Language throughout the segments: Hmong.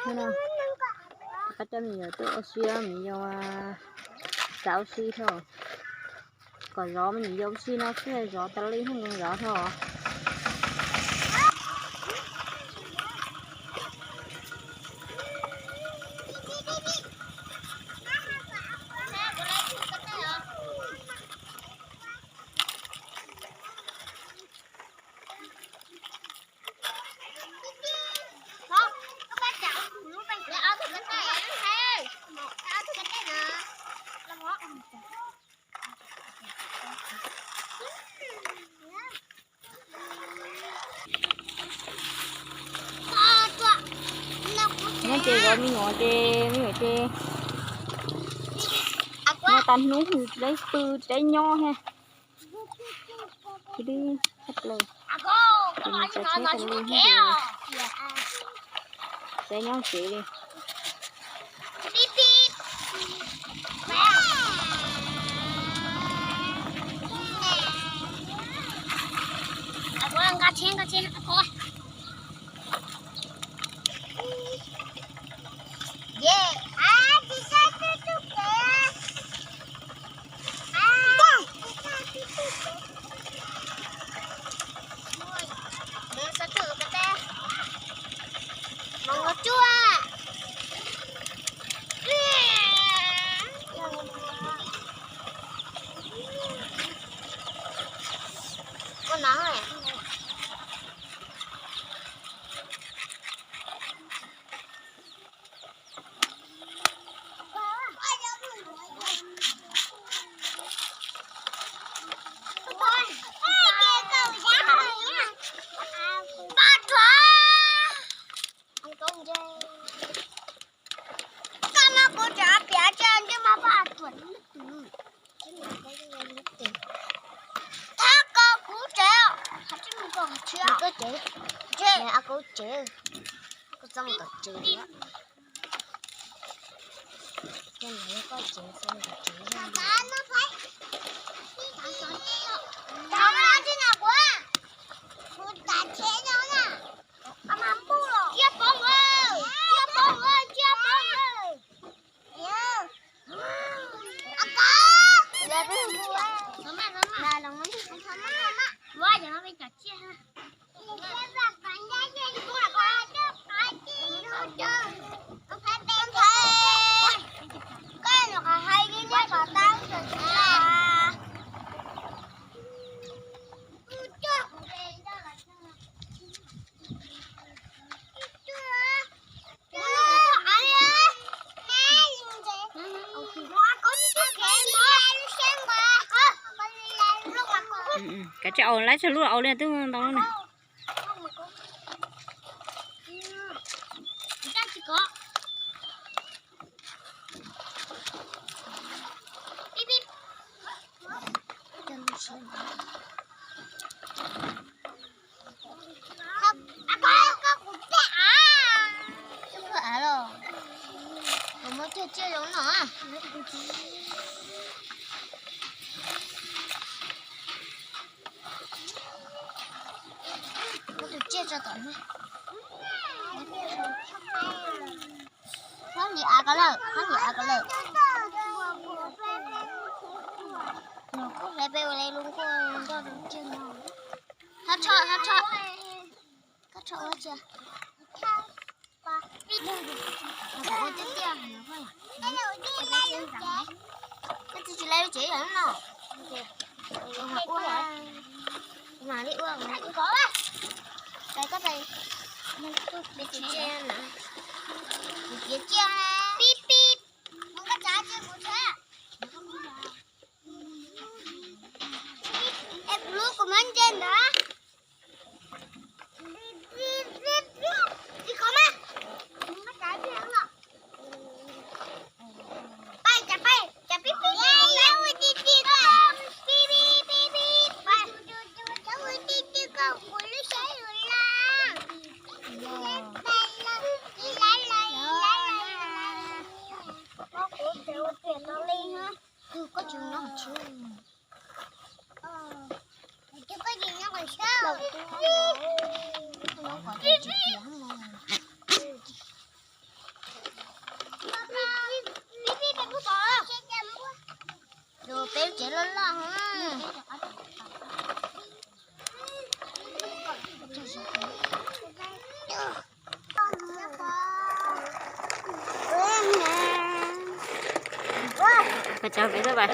Qhov no, qhov coj me nyuam tuaj ua si, me nyuam xav ua si thiab. Kom zov me nyuam ua si no xwb, zov tas li thiaj zoo zov thiab. Nyob ces zov me nyuam ces me nyuam ces noj tag hnub tsis deb pw tsis deb nyob thiab. Tsis deb tshaj plaws. Ces mus tsav tsheb tas li, tsav nyob tsev li. Thab ko kuv tsev, koj tsev, koj txoj mus tom tsev. Kav tsij au, laib txog lub au li twb ntau lawm na. Av los, kuv muab cog tsiaj zoo no. Muab tus tsiaj tso tom no. Khob lim av ko lawm, khob lim av ko lawm. Nws kuj hlais peb ua li lub nkuaj ncoj rau tsiaj no. Thab tsho, thab tsho. Thab tsho ua tsiaj. Koj tsis tsis lawv tsev yom no. Ua, mam li ua, mam li ua. Pais koj pais. Peb tsis tsiaj na. Kuv piav tsiaj na. Pib pib. Es kuv lub kuv muab nce ntawd. Koj tsav peb tau pais.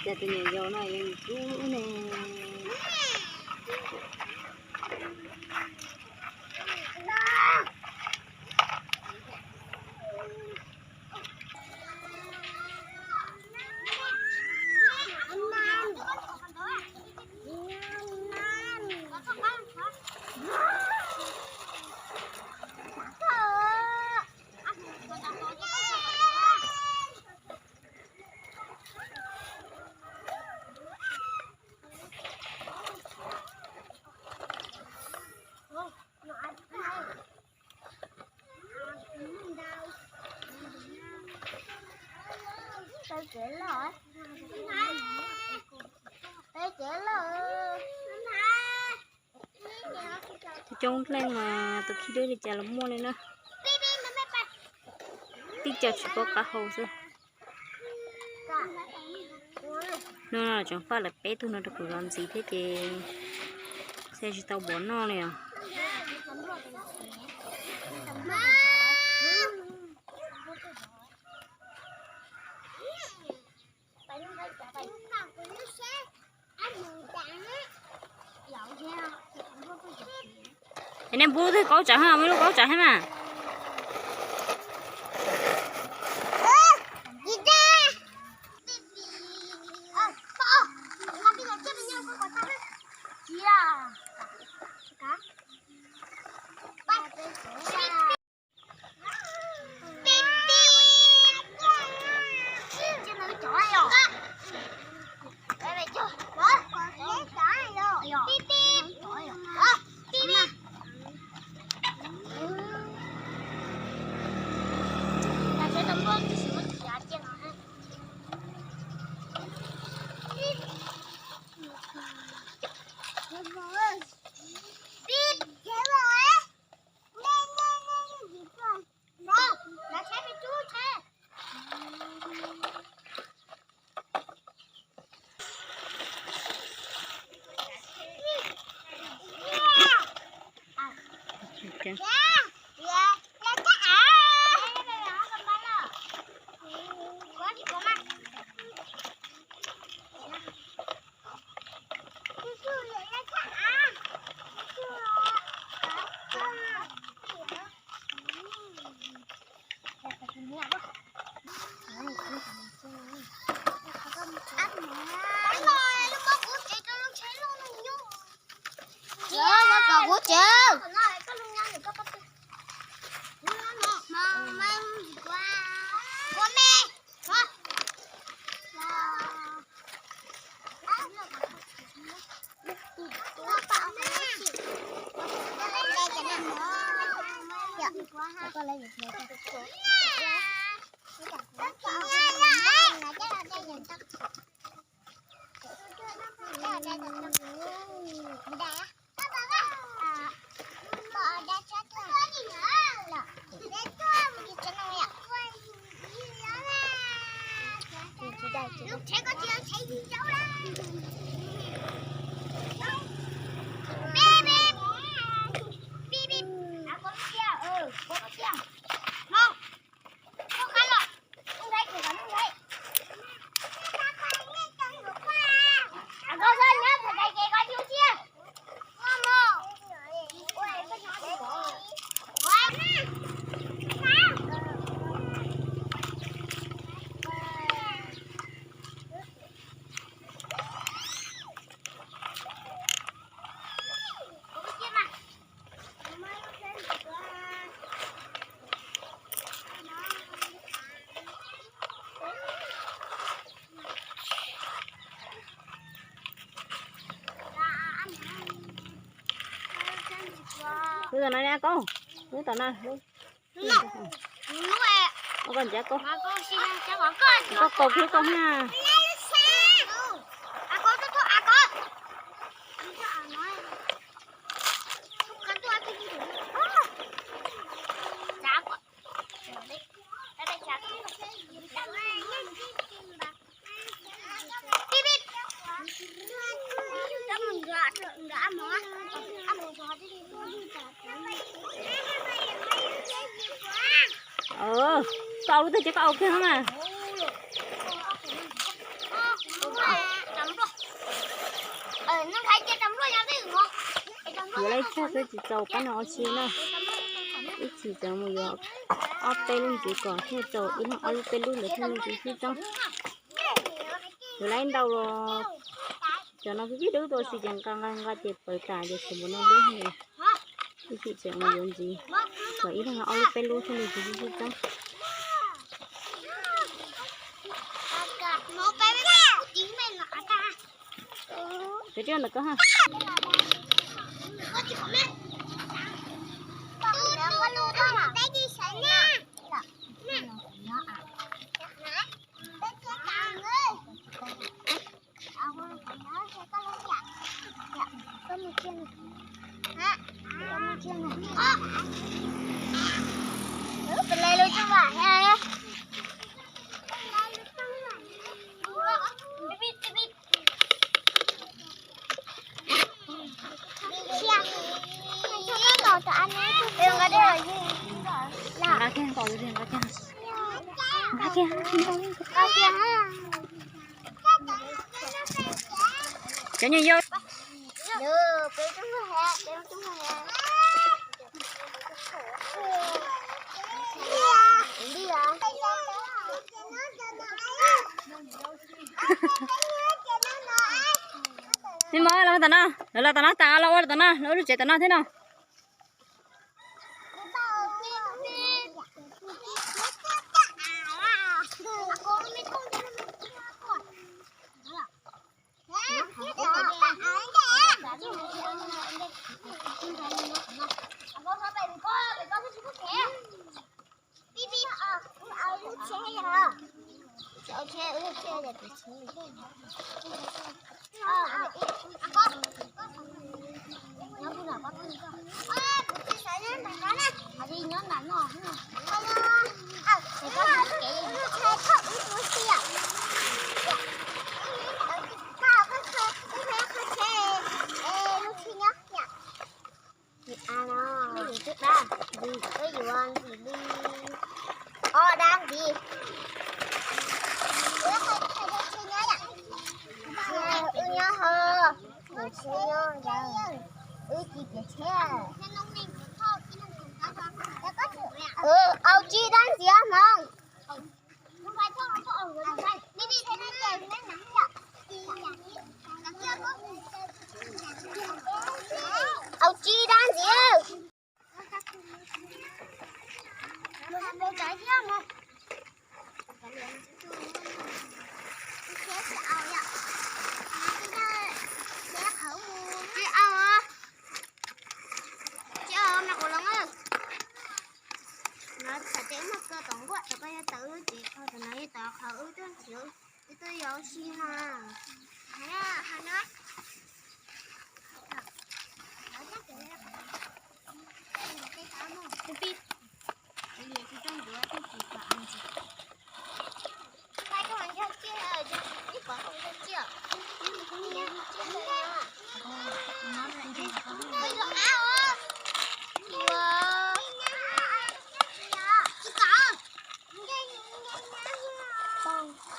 Cas tus nyuam yaus no yeej kub ne. Coob leej mas tus khib dub li cas los muaj li na. Tib co tsis paub qab hau xwb. Hnub no tseem faj lawm peb tug no rau kuv zov ntxiv thiab ces xyov tsis tau npaum no li os. Es nej npub twg kaub tsawv ha, muaj lub kaub tsawv thiab mas. Wb tom no, wb tom no. Koj ncav koj, koj kaus koj na. Koj kaus. Koj kaus. Koj au lub twg ces koj au kiag mas. Yuav lawm ib tshaj xwb tsis txaus pab no ua si na. Ib chim tseem mus yuav ob peb lub ntxiv kom thiaj txaus ib leeg ob lub peb lub ntawd thiaj li tsis sib txeeb. Yuav lawm ntau los cov no kuj ib lub tuaj si ces nqa nqa nqa ces pawv tas ces tshuav npaum no lub ne. Ib chim tseem mus yuav ntxiv kom ib leeg ob lub peb lub thiaj li tsis sib txeeb. Cov coj ntawm koj ha. Nqa kiag, nqa kiag, nqa kiag. Cov nyuam yaus. Me mos, los tom no, lawv los tom no tas, los ua tom no, los ua lub tsev tom no thiab no. Ntxim dab, ntxim dab, ntxim li ob dab ntxiv. Wb nyob ho, wb tsis piav tsheb. Au tsib dab ntxiv hmoov. Au tsib dab ntxiv. Tsis au, tsis au mas kuv los. No txhais tes muag kawg tom nkuaj, tom koj yog tawv ces qhov tom no yog tom qhov wb tuaj nrhiav, wb tuaj yos ua si no.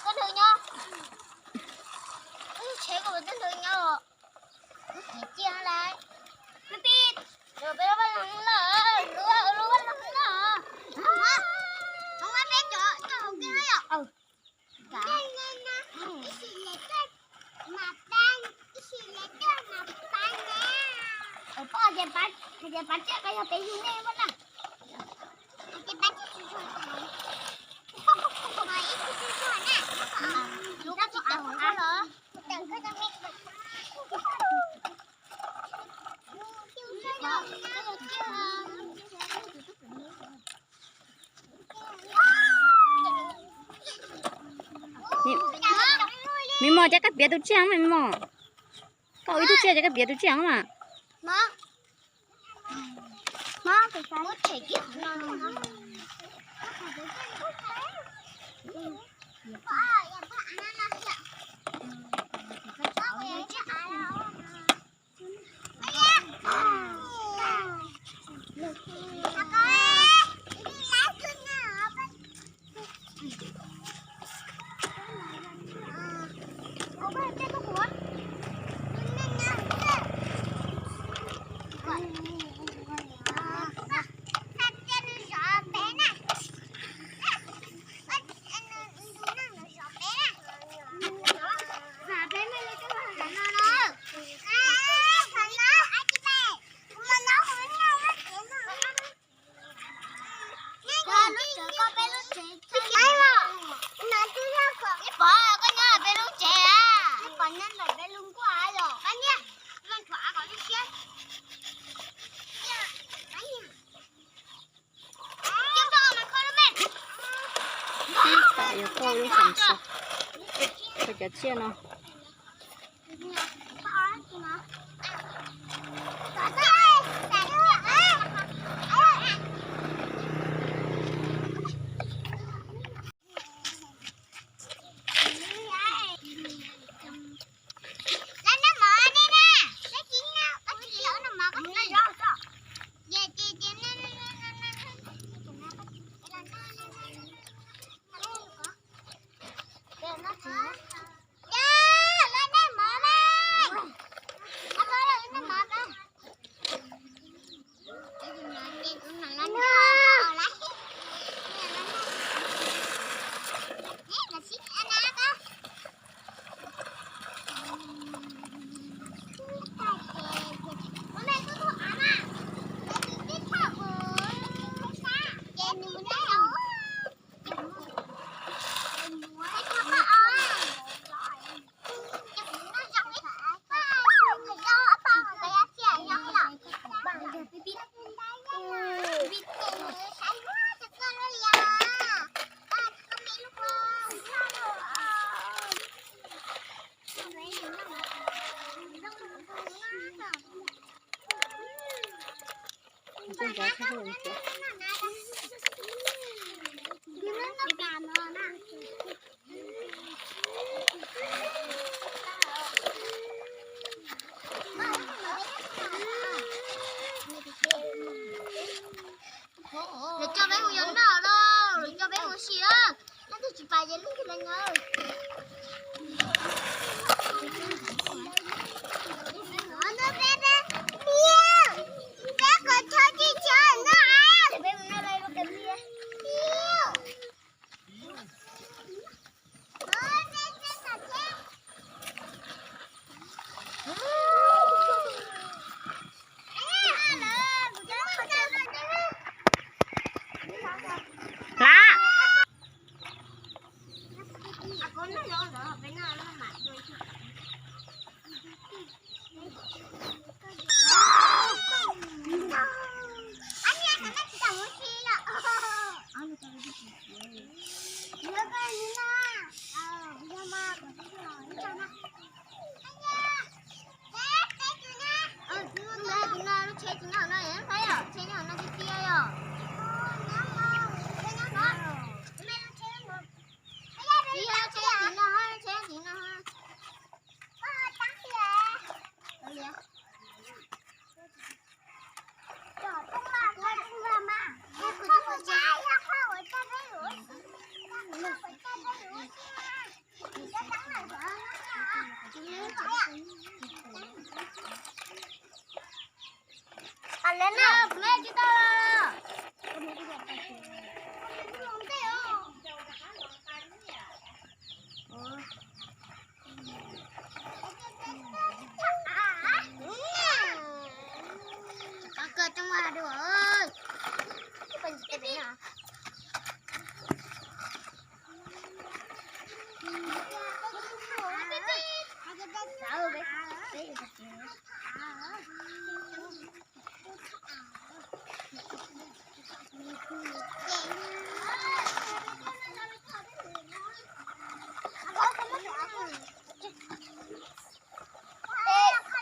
Koj nrhw nyob. Wb tsheb koj puas tau nrhw nyob os? Wb tsis ciaj lawm. Pib pib, peb lub vaj loog lawm, lub vaj loog lawm. Peb cov coj hauv kev yom. Poj ces pab yog peb yug nej poj na. Me mos, ces koj piav tus tsiaj me mos. Koj ua ib tug tsiaj ces koj piav tus tsiaj mas. Ib tam yuav tau lub xam xas, tau cov tsiaj no. Lawv coj peb mus yos noj lauj, lawv coj peb mus ua si lauj. Leej twg tsis pais ces leej twg los nyob. Hlab. Lub tsheb tsis nyob no, tsheb nyob no tiag tiag yom. Ib lub tsheb tsis nyob no, lub tsheb tsis nyob no.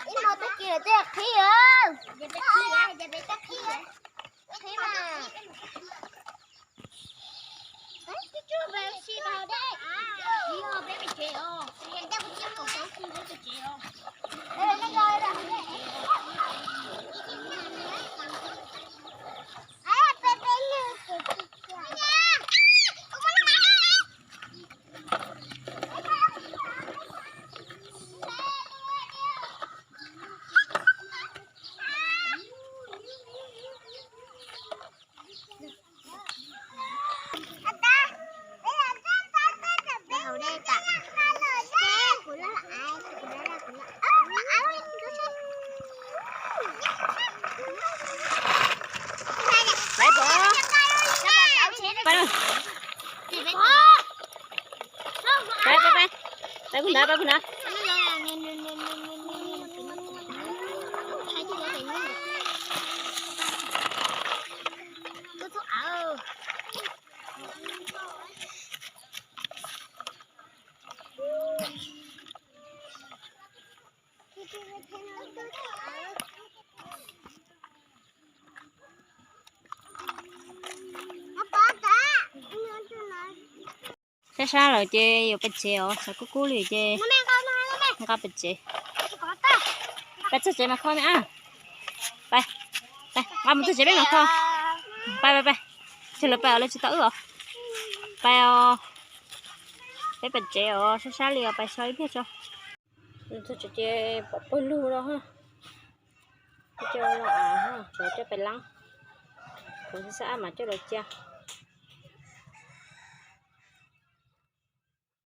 Ib hmo twb kis lawm twb qhib, qhib mas. Pais, pais, pais, pais kuv ntawd, pais kuv ntawd. Sab sab lawm ces yuav pem tsev os, sawv kub kub li ces nqa pem tsev. Peb txog tsev mas kho ne. Peb nqa mus txog tsev peb mam kho. Peb peb peb, tsis lawv peb lawv tsis tau wb os. Peb os, peb pem tsev os, sab sab li os, peb so ib pliag tso. Txog tsev ces pom pawg lug no. Coj los av, coj pem leeb, kuv xav ab mas coj los cia.